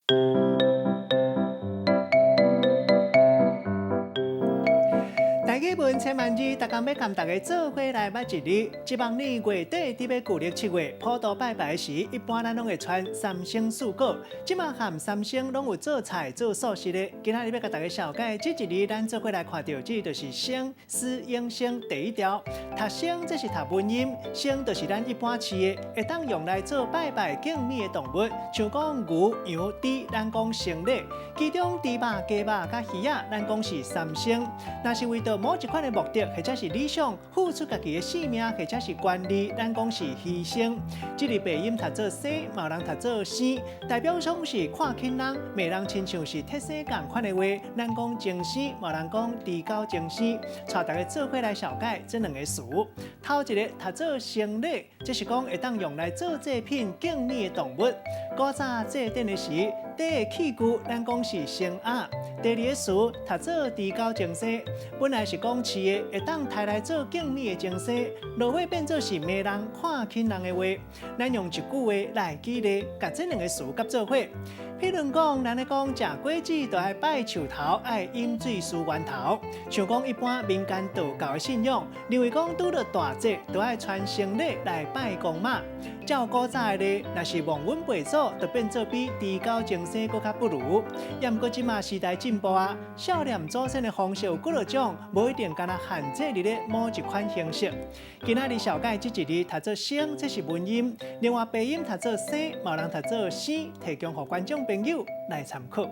台語文千萬字，逐工欲共大家做伙來捌一字。這望年月底佇欲舊曆7月，普渡拜拜時，一般咱攏會傳三牲四果。這馬含三牲攏有做菜做素食的。今仔日欲共大家紹介這一字，咱做伙來看著，這就是牲絲嬰聲第一條。讀牲這是讀文音，牲就是咱一般飼的，會當用來做拜拜敬物的動物，像講牛、羊、豬，咱講牲禮。其中豬肉、雞肉佮魚仔，咱講是三牲。若是為著某一款的目的，或者是理想，付出家己的性命，或者是權利，咱講是犧牲。這个白音讀做生，嘛有人讀做生，代表講是看輕人，罵人親像是鐵生仝款的話，咱講精生，嘛有人講豬狗精生。帶大家做伙來紹介這兩个詞。頭一个讀做牲禮，這是講會當用來做祭品敬物的動物。古早祭典的時，提的器具，咱講是牲鴨。第二个詞讀做豬狗精生，本來是講飼的，會當刣來做敬物的精生，落尾變做是罵人看輕人的話。咱用一句話來舉例，共這兩个詞夾做伙。譬如講，咱咧講食果子就愛拜樹頭，愛飲水思源頭。像講一般民間道教的信仰，認為講拄著大節，就愛傳牲禮來拜公媽。照古早的例，若是忘恩背祖，就變做比豬狗精生閣較不如。也毋過這馬時代進步啊，孝念祖先的方式有幾若種，無一定干焦限制佇咧某一款形式。今仔日紹介這一字讀做牲，這是文音；另外白音讀做生，嘛有人讀做生，提供予觀眾朋友來參考。